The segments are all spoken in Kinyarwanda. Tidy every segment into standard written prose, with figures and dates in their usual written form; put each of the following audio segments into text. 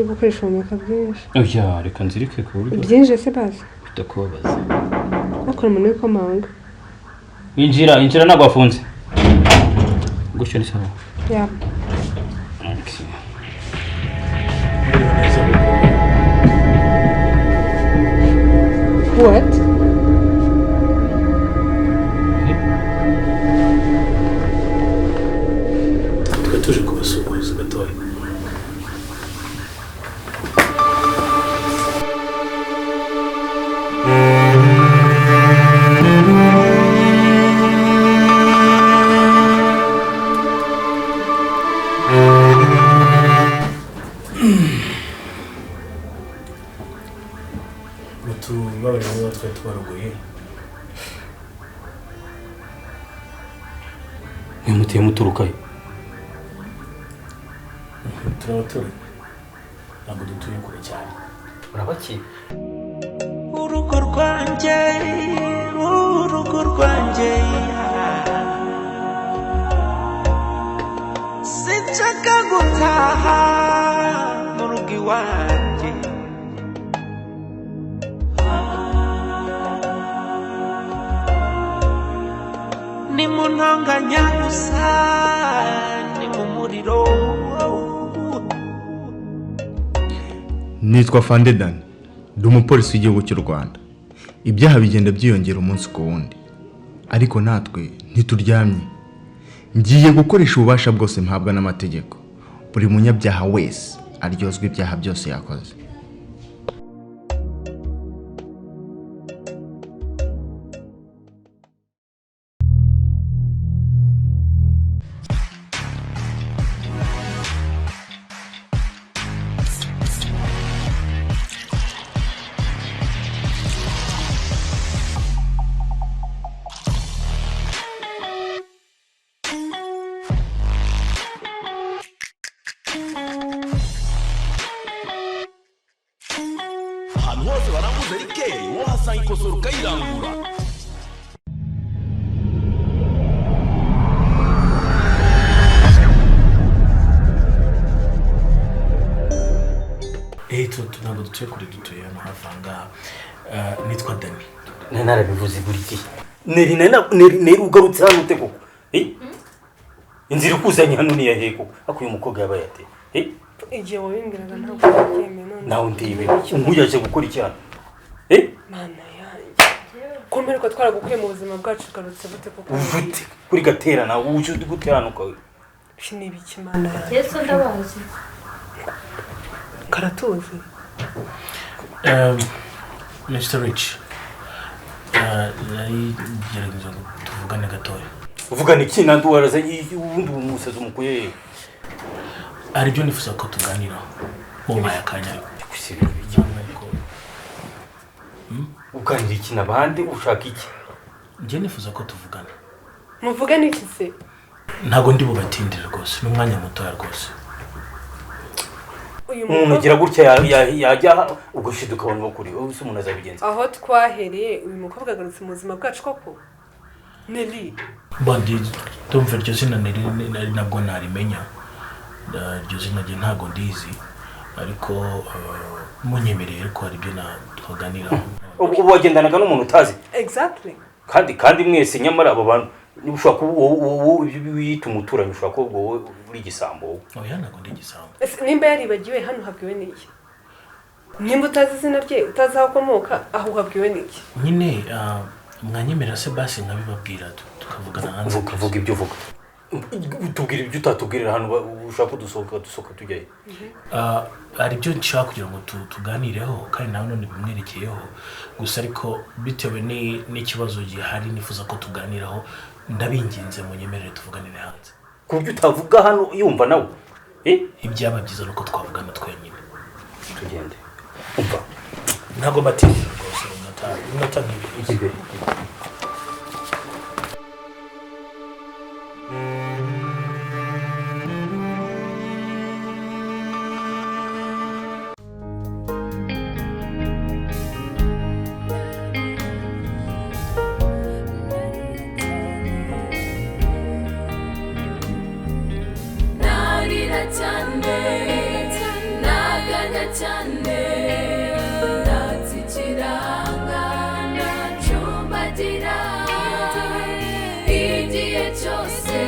Gukoresha ubumeka bwinshi. Oya, reka nzirike ku buryo Byinshi se bazi. Bitakubabaza. Akora umuntu w'ikomanga. Injira, injira, ntabwo wafunze. Gutyo ni sawa. Ya. Okay. What? Twe tuje kubasuhuza gatoya. Mutubabarire niba twari tubarogoye. Nimuteye muturukayo? Turi abaturanyi, ntabwo dutuye kure cyane. Urabaki? Urugo rwanjye, urugo rwanjye, sinshaka gutaha mu rugo iwanjye. Ni mu ntonganya gusa, ni mu muriro. Nitwa Fande Dani, ndi umupolisi w'igihugu cy'u Rwanda. Ibyaha bigenda byiyongera umunsi ku wundi, ariko natwe ntituryamye. Ngiye gukoresha ububasha bwose mpabwa n'amategeko, buri munyabyaha wese aryozwa ibyaha byose yakoze. Ahantu hose baranguza liqueur, wahasanga ikosora ukayirangura. Ntabwo dutuye kure, dutuye hano hafi aha ngaha. Nitwa Dani. Nari narabivuze buri gihe. Neri, neri, ugarutse hano ute koko? Eh? Inzira ikuzanye hano ni iyahe koko? Ariko uyu mukobwa yabaye ate? Eh? Igihe wabimbwiraga ntabwo nabyemeye, none Nawe ndebe nkuyaje gukora iki hano? Eh? Mana yanjye, ko mperuka twaragukuye mu buzima bwacu, ugarutse bute koko? Uvute kuri gatera nawe uje uri guteranuka. Iki ni ibiki, Mana yanjye? Yesu, ndabazi. Karatuzi. Mr Rich, nari ngerageza ngo tuvugane gatoya. Uvugana iki nandi waraza ubundi umusazi umukuye he? Hari ibyo nifuza ko tuganiraho mumpaye akanya, ariko Gusa ibintu biki? Ariko Uganira iki n'abandi? Ushaka iki? Njye nifuza ko tuvugana. Muvuge n'iki se? Ntabwo ndi bubatindire rwose, ni umwanya mutoya rwose. Uyu Umuntu mukobwa agira gutya yajya ugashiduka abantu bakuri wowe se, umuntu azabigenza? Aho twahereye, uyu mukobwa agarutse mu buzima bwacu koko, Neri? Bondi, ndumva iryo zina nari nabwo narimenya. Iryo zina rye ntabwo ndizi, ariko munyemereye, ariko hari ibyo twaganiraho. Ubu wagendanaga n'umuntu utazi? Exactly. Kandi mwese nyamara abo bantu niba ushobora kuba wowe wiyita umuturanyi, ushobora kuba wowe uri igisambo wowe. Oya, ntabwo ndi igisambo. Ese nimba yaribagiwe, hano uhabwiwe n'iki? Nimba utazi izina rye, utazi aho akomoka, aho uhabwiwe n'iki? Nyine mwanyemerera se basi nkabibabwira, tukavugana hanze? Vuga, vuga ibyo uvuga, tubwira ibyo utatubwirira hano. Ushaka ko dusohoka, dusohoka tujyayo. Hari ibyo nshaka kugira ngo tuganireho kandi nawe none bimwerekeyeho gusa, ariko bitewe n'ikibazo gihari nifuza ko tuganiraho, ndabinginze munyemerere tuvuganire hanze. Ku buryo utavuga hano yumva nawe, eh? Ibyaba byiza ni uko twavugana twenyine. Tugende, umva. Ntabwo mbatindira rwose, iminota nk'ibiri. Ijya imbere. Narira cyane, naganya. Cyane ndatsikiranga ndacumbagira igihe cyose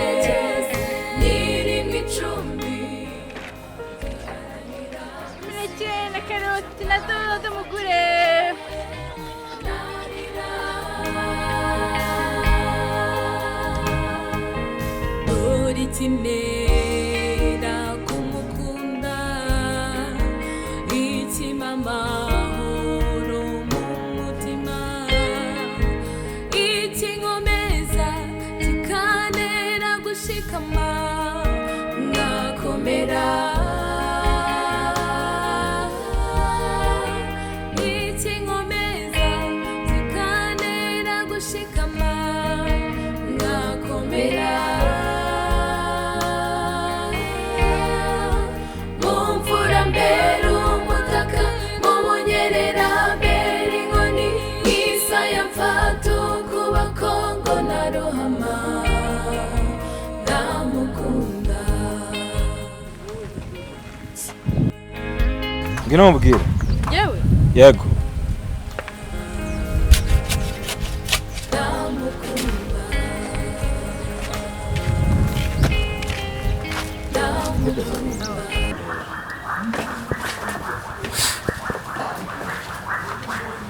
nyiri mu icumbi. Imineke na karoti na dodo mugure. Dore ikinera kumukunda, ikima amahoro mu mutima, ikinkomeza kikantera gushikama ngakomera, ikinkomeza kikantera gushikama ngakomera. Mu mvura mbera umutaka, mu bunyerera mbera inkoni, nk'isaya mfata ukuboko ngo narohama ndamukunda. Ngwino mubwire. Yewe. Yego. Ndamukunda, ndamukunda.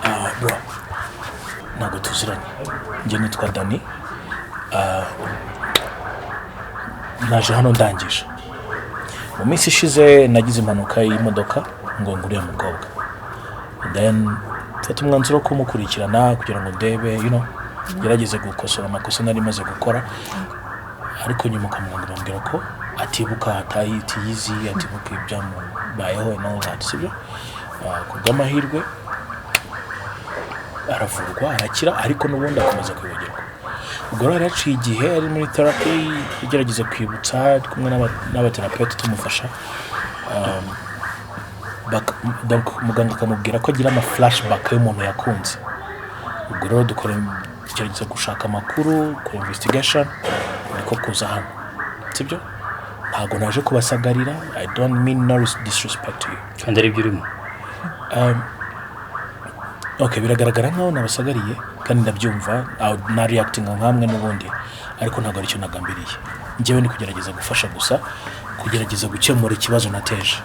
Ah, bro, ntabwo tuziranye, njye nitwa Dani. Ah, naje hano ndangije. Mu minsi ishize nagize impanuka y'imodoka ngo nguriye mukobwa, then mfata umwanzuro wo kumukurikirana kugira ngo ndebe ngerageze gukosora amakosa nari maze gukora. Ariko nyuma kwa muganga bambwira ko atibuka, atiyizi, atibuka ibyamubayeho and all that, sibyo? Ah, ku bw'amahirwe aravurwa arakira, ariko n'ubundi akomeza kwibagirwa. Ubwo rero yaraciye igihe ari muri therapy, igerageza kwibutsa, ari kumwe n'abathérapeute tumufasha. Donc muganga akamubwira ko agira ama flashback y'umuntu yakunze. Ubwo rero dukora, tugerageza gushaka amakuru, gukora investigation, niko kuza hano, sibyo? Ntabwo naje kubasagarira, I don't mean no disrespect to you. Kandi aribyo urimo. Okay, biragaragara nkaho nabasagariye kandi ndabyumva, na reacting nkamwe n'ubundi, ariko ntabwo aricyo nagambiriye. Njyewe ni kugerageza gufasha gusa, kugerageza gukemura ikibazo nateje.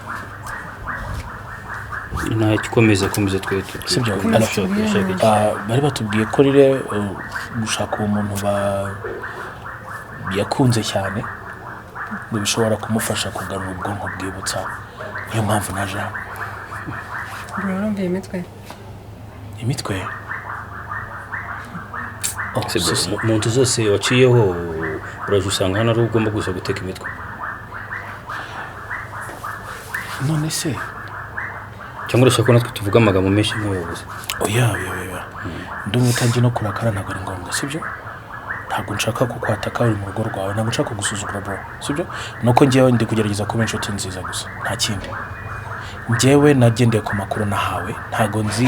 Ntacyo, komeza, komeza twe. Sibyo? Turashaka iki? Ah, bari batubwiye ko rero gushaka uwo muntu yakunze cyane ngo bishobora kumufasha kugarura ubwonko bwibutsa. Niyo mpamvu naje hano. Bro, urumva iyi mitwe? Imitwe? Oh, Se bro, si- mu nzu zose waciyeho uraje usanga hano ari ugomba gusa guteka imitwe? None se? Cyangwa urashaka ko natwe tuvuga amagambo menshi nk'abayobozi? Oya, oya, oya, ndumva utangiye no kurakara. Ntabwo ari ngombwa, sibyo? Ntabwo nshaka kukwataka, uri mu rugo rwawe. Ntabwo nshaka kugusuzugura, bro, sibyo? Nuko njyewe ndi kugerageza kuba inshuti nziza gusa, nta kindi. Njyewe nagendeye ku makuru nahawe, ntabwo nzi,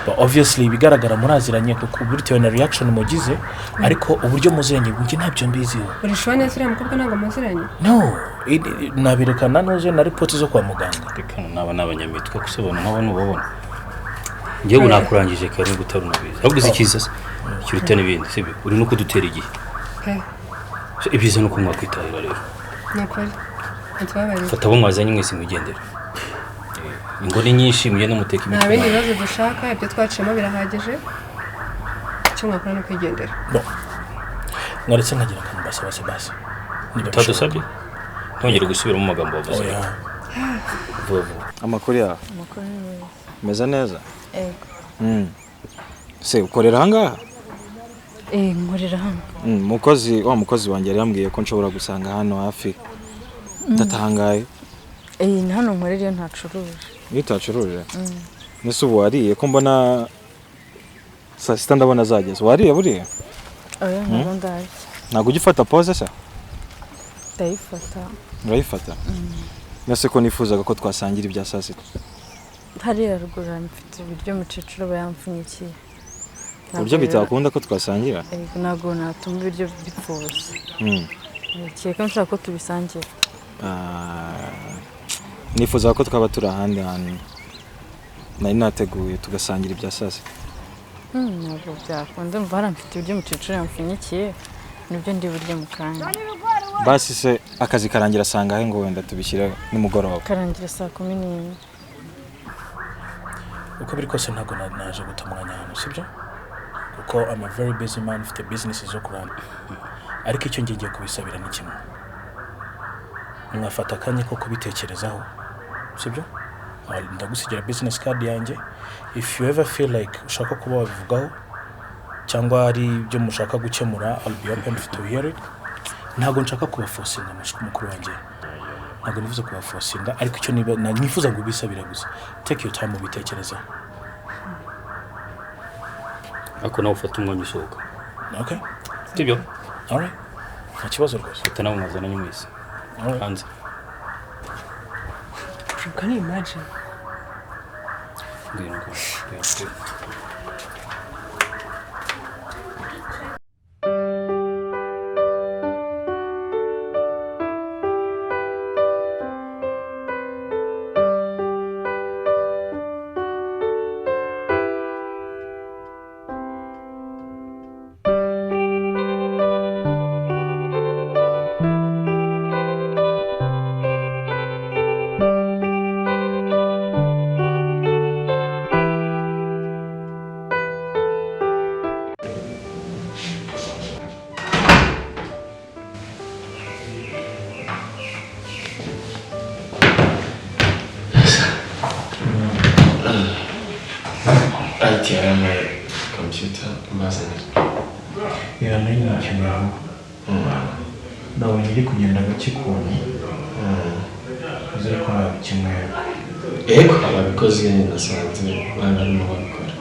but obviously ibigaragara muraziranye, kuko bitewe na reaction mugize, ariko uburyo muziranye njye ntabyo mbiziho. Uri sure neza uriya mukobwa ntabwo muziranye? No, naberekana nuze na ripoti zo kwa muganga. Reka, naba ni abanyamitwe gusa, abantu nk'abo ntubabona. Njyewe nakurangije kare niba utari unabizi. Ahubwo uzi icyiza se kiruta n'ibindi, sibyo? Uri no kudutera igihe. He. So, ibyiza ni uko mwakwitahira rero. Ni ukuri ntitubabarire. Fata abo mwazanye mwese mwigendere. Ingo ni nyinshi, mugende muteka Nta imitwe. bindi bibazo dushaka, ibyo twaciyemo birahagije. Icyo mwakora ni ukwigendera. No, mwaretse nkagira akantu mbasaba se basi, niba Utadusabye ntongere gusubiramo amagambo wavuze. Oya. Vuba vuba. Amakuru yawe? Amakuru ni meza. Umeze neza? Ego. Se ukorera ahangaha? Eh, nkorera hano. Umukozi wa mukozi wanjye yari yambwiye ko nshobora gusanga hano hafi ndatangaye. Eh, ni hano nkorera iyo ntacuruje. Iyo utacuruje? Nese ubu wariye, ko mbona saa sita ndabona zageze, wariye buriya? Oya, ntabwo ndarya. Ntabwo ujya ufata pause se? Ndayifata. Urayifata? Nese ko nifuzaga ko twasangira ibya saa sita? Hariya ruguru mfite ibiryo mukecuru aba yampfunyikiye. Ku buryo bitakunda ko twasangira? Ego, ntabwo natuma ibiryo bipfa ubusa. Kereka nshaka ko tubisangira. Ah, nifuzaga ko twaba turi ahandi hantu. Nari nateguye tugasangira ibya saa sita. Ntabwo byakunda, mva hariya mfite ibiryo umukecuru yamfunyikiye, nibyo ndi burye mu kanya. Basi se akazi karangira sangahe ngo wenda tubishyire nimugoroba? Karangira 11:00. Uko biri kose ntabwo naje guta umwanya hano, sibyo? Kuko I'm a very busy man, mfite business zo kurana. Ariko icyo ngiye kubisabira ni kimwe. Mwafata akanya ko kubitekerezaho, sibyo? Ndagusigira business card yanjye. If you ever feel like ushaka kuba wabivugaho cyangwa ari ibyo mushaka gukemura, I'll be open to hear it. Ntabwo nshaka kubaforcinga mukuru wanjye. Ntabwo nifuza kubaforcinga, ariko icyo nifuza ngo ubisabire gusa. Take your time ubitekerezaho. Ariko nawe ufata umwanya usohoka. Okay. Sibyo? All right. Nta kibazo rwose. Fata nawe mwazana mwese. Hanze. You can imagine. Ngwino. Nabonye iri kugenda gake ukuntu uzi ko nabikemwe. Yego ababikoze nasanze bari barimo babikora.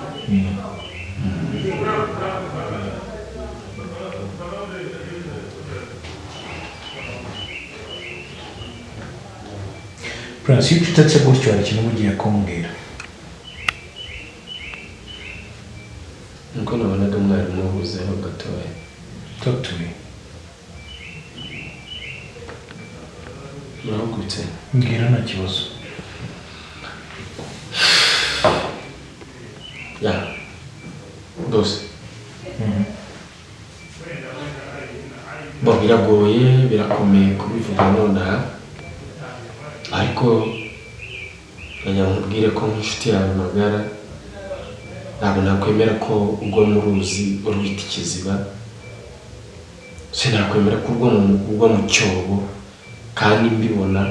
Prince, iyo ucecetse gutyo hari ikintu uba ugiye kumbwira. Nuko nabonaga mwarimu uhuzeho gatoya. Talk to me. Urahugutse? Mbwira nta kibazo. Ya. Rwose. Bo biragoye, birakomeye kubivuga nonaha. Ariko ndagira ngo nkubwire ko nk'inshuti yawe magara ntabwo nakwemera ko ugwa mu ruzi urwita ikiziba. Sinakwemera ko ugwa mu cyobo kandi mbibona.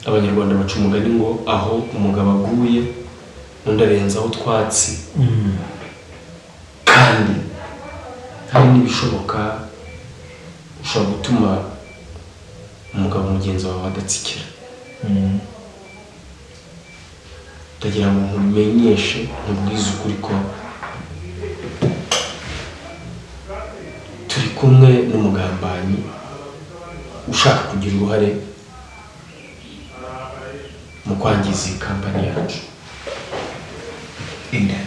Abanyarwanda baca umugani ngo aho umugabo aguye undi arenzaho utwatsi. Kandi hari n'ibishoboka ushobora gutuma umugabo mugenzi wawe adatsikira. Ndagira ngo nkumenyeshe nkubwize ukuri ko turi kumwe n'umugambanyi ushaka kugira uruhare mu kwangiza iyi kampani yacu. Inde?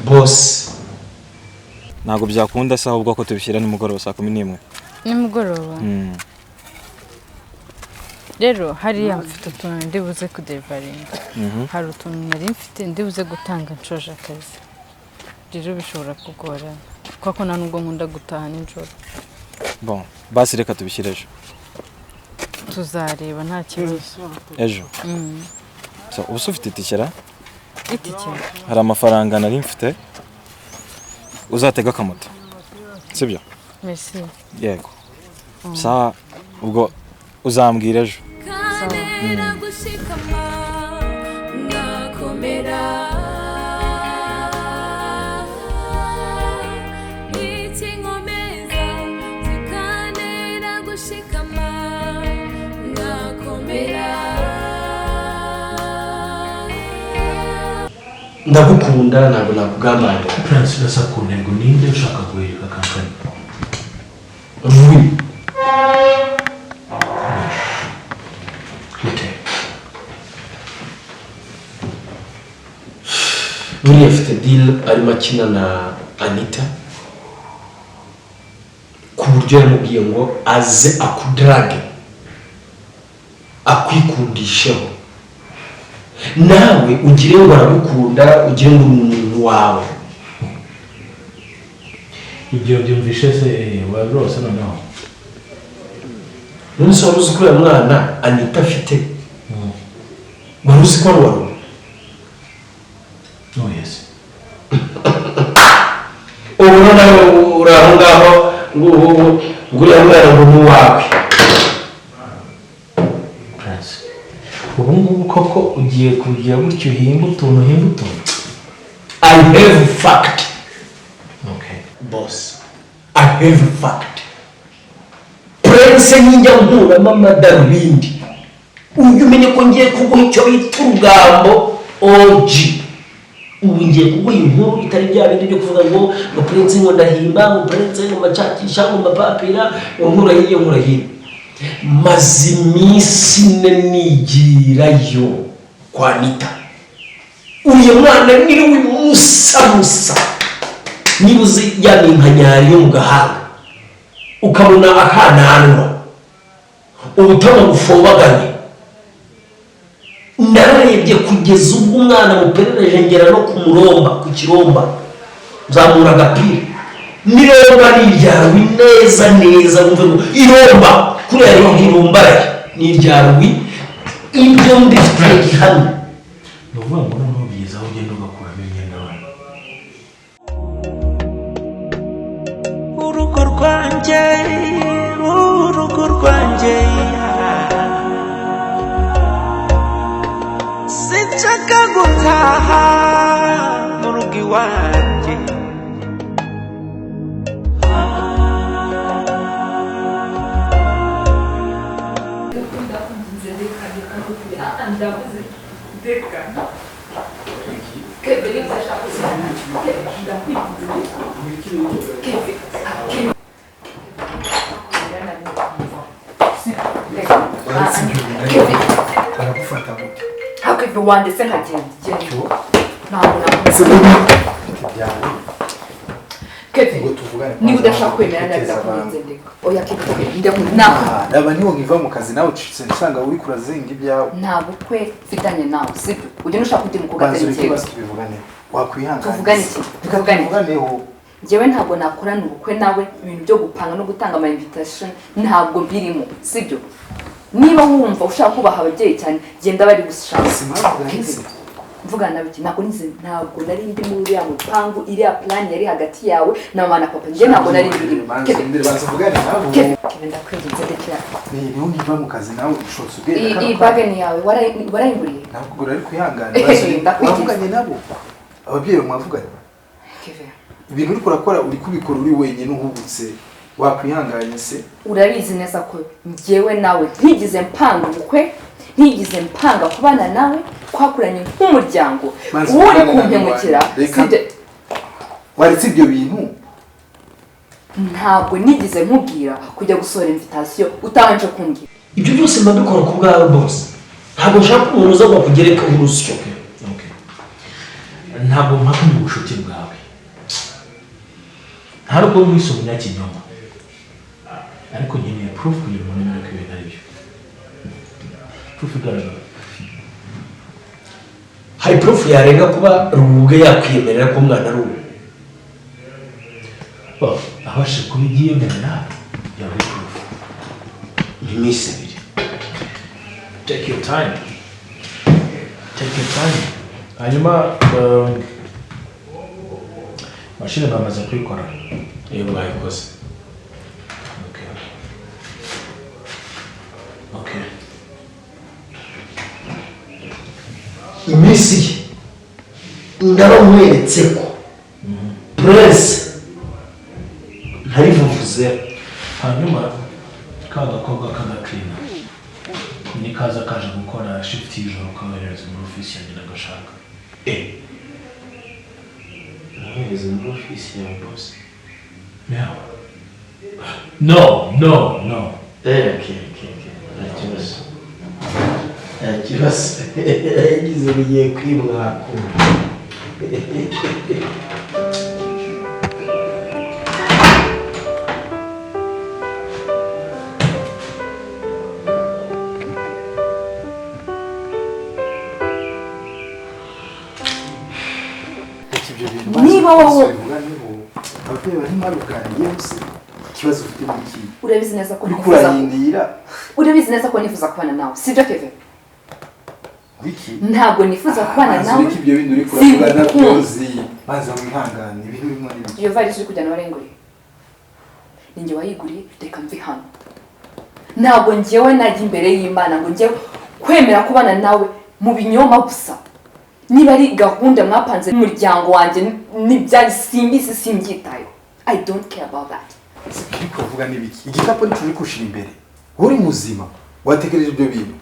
Boss. Ntabwo byakunda se ahubwo ko tubishyira nimugoroba 11:00. Nimugoroba? Rero hariya mfite utuntu ndi buze kuderivaringa. Hari utuntu nari mfite ndi buze gutanga nshoje akazi. Rero bishobora kugorana kuko nta nubwo nkunda gutaha nijoro. Bon, basi reka tubishyire ejo. Tuzareba nta kibazo. Ejo? So, ubu se ufite itike ra? Itike? Hari amafaranga nari mfite uzatega akamoto. Sibyo? Merci. Yego. Sawa, ubwo uzambwira ejo. Ndagukunda ntabwo nakugambanira. Prince, urasa ku ntego, ninde ushaka guhirika kampani? Rui. Gute? Buriya afite deal arimo akina na Anita ku buryo yamubwiye ngo aze akudrage Akwikundisheho, nawe ugire ngo aragukunda, ugire ngo ni umuntu wawe. Ibyo byumvishe se wabirose noneho? None se wari uzi ko uriya mwana Anita afite, wari uzi ko ari uwa Rubi? Oh yes. Ubu noneho uri aho ngaho ngo ngo uriya mwana ngo ni uwawe. Prince, ubu ngubu koko ugiye kugira gutyo uhimba utuntu, uhimba utuntu? I have fact. Okay. Boss, I have fact. Prince, njya nkuramo amadarubindi, ujye umenye ko ngiye kuguha icyo bita urugambo OG. Ubu ngiye kuguha inkuru itari bya bindi byo kuvuga ngo Prince ngo ndahimba, ngo Prince ngo mbacakisha, ngo mbapapira, ngo nkura hirya, nkura hino. Maze iminsi 4 nigirayo kwa Anita. Uriya mwana niriwe musa musa, niba uzi ya minkanyari yo mu gahanga, ukabona akananwa, ubutama bufobaganye. Nararebye kugeza ubwo umwana muperereje ngera no ku muromba, ku kiromba, nzamura agapira n'iromba ni irya Rwi neza neza. Wumve ngo iromba kuriya rirumbaraye ni irya Rwi. Ibyo mbifitiye gihamya. Ni ukuvuga ngo noneho bigeze aho ugenda ugakuramo imyenda abana. Urugo rwanjye, urugo rwanjye, sinshaka gutaha mu rugo iwanjye. Ndavuze reka. Kevin, niba udashaka kuzana, ndakwinginze. Kevin, Kevin. Kevin. Baragufata gute? Ariko Kevin, wandetse nkagenda. Genda. Ntabwo Ese nakomeza. Ibyawe. Kevin, Ngo tuvugane. niba udashaka kwemera nabi, Guteza abantu. ndakwinginze ndeka. Oya Kevin, Kevin, ndakunda. Ntabwo. Aba niwo nkiva mu kazi, nawe ucitse nsanga uri kurazinga ibyawe. Nta bukwe mfitanye nawe, sibyo? Ugenda ushaka undi mukobwa Banza atari ureke njyewe. basi tubivuganeho. Wakwihangana. Tuvugane iki? Reka Tuvugane iki? tuvuganeho. Njyewe ntabwo nakorana ubukwe nawe. Ibintu byo gupanga no gutanga ama invitation ntabwo mbirimo, sibyo? Niba wumva ushaka kubaha ababyeyi cyane, genda bari gushaka. Mvugana nawe iki? Ntabwo nize, ntabwo nari ndi muri uriya mupangu. Iriya plan yari hagati yawe na mama na papa, njye ntabwo nari mbirimo. Banza umbwire, banza uvugane nabo. Kevin, Kevin, ndakwinginze ndekera. Niho nkiva mu kazi, nawe ushotse ubwenge. Iyi iyi bag ni yawe, warayinguriye? Nakugura, ariko ihangane. Eh, Banza ndakwinginze. wavuganye nabo. Ababyeyi bawe mwavuganye. Kevin, Ibintu uri kurakora, uri kubikora uri wenyine uhubutse. Wakwihanganye se? Urabizi neza ko njyewe nawe ntigeze mpanga ubukwe, ntigeze mpanga kubana nawe. Twakuranye nk'umuryango. Banza Wowe uri uvugane nabo. kumpemukira. Reka. Sibyo? Waretse ibyo bintu. Ntabwo nigeze nkubwira kujya gusohora invitation utabanje kumbwira. Ibyo byose mba mbikora ku bwawe, boss. Ntabwo nshaka umuntu uza ngo akugereke urusyo. Ntabwo mpakanye ubucuti bwawe, nta nubwo mwise umunyakinyoma, ariko nkeneye proof kugira ngo nemere ko ibintu ari byo, proof igaragara. Hari proof yarenga kuba Rubwe yakwiyemerera ko umwana ari uwe? Well, abashije kubibyiyemerera yaba ari proof. Ni iminsi 2. Take your time, take your time. Hanyuma mashine bamaze kuyikora? Iyo mwayikoze. Okay. Iminsi ye ndabamweretse ko Prince ntarivuvuze. Hanyuma ka gakobwa k'agakirina nikaza kaje gukora shift y'ijoro, kabohereza muri ofisi yanjye, ndagashaka. Mwohereze muri ofisi yawe, boss? Yeah. No, no, no. Okay, nta kibazo, nta kibazo. Yagize bigiye kwimwakura. Ariko ibyo bintu Niba wowe ababyeyi bari mwabiganiriyeho se ikibazo ufite ni iki? Urabizi neza ko Uriko nifuza urarindira Urabizi neza ko nifuza kubana nawe, sibyo Kevin? Wiki Ntabwo nifuza kubana Banza nawe. ureke ibyo bintu uri kuravuga Sinkukunda. nabyozi, banza wihangane, ibintu bimwe n'ibiki. Iyo varisi uri kujyana warayinguriye, ni njye wayiguriye, reka mve hano. Ntabwo njyewe najya imbere y'Imana ngo njyewe kwemera kubana nawe mu binyoma gusa. Niba ari gahunda mwapanze n'umuryango wanjye n'ibyari simbizi, simbyitayeho. I don't care about that. Uri kuravuga n'ibiki? Igikapu nicyo uri kushira imbere, uri muzima watekereje ibyo bintu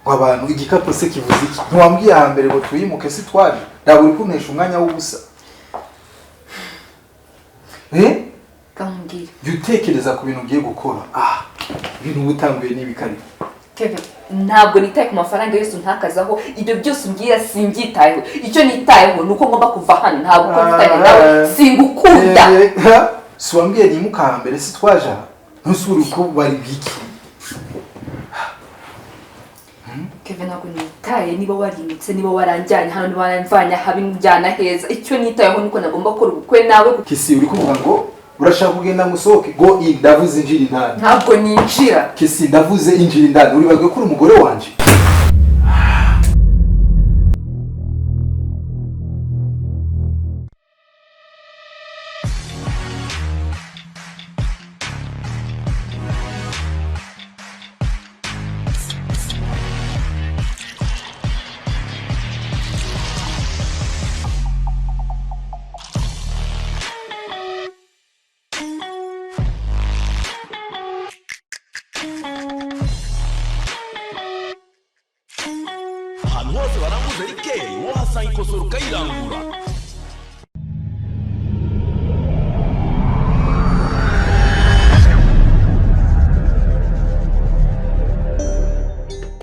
ngo abantu igikapu se kivuze iki? Ntiwambwiye hambere ngo tuyimuke si twaje? Ntabwo uri kuntesha umwanya w'ubusa. Kambwira. Jya utekereza ku bintu ugiye gukora. Ibintu uba utanguye n'ibikarito. Kevin, ntabwo nitaye ku mafaranga yose untakazaho, ibyo byose umbwira simbyitayeho. Icyo nitayeho ni uko ngomba kuva hano, ntabwo uko mfitanye nawe singukunda. Si wambwiye nimuka hambere si twaje aha? Ntusubire uko bari biki. Kevin, ntabwo nitaye niba warimutse, niba waranjyanye hano, niba waramvanye habi njyana heza. Icyo nitayeho ni uko nagomba gukora ubukwe nawe. Kisi uri kuvuga ngo urashaka kugenda ngo usohoke go in, ndavuze injira indani. Ntabwo ninjira. Kisi ndavuze injira indani, uribagwe ko uri umugore wanje. Ahantu hose baranguza rikeri wohasanga ikosora ukayirangura.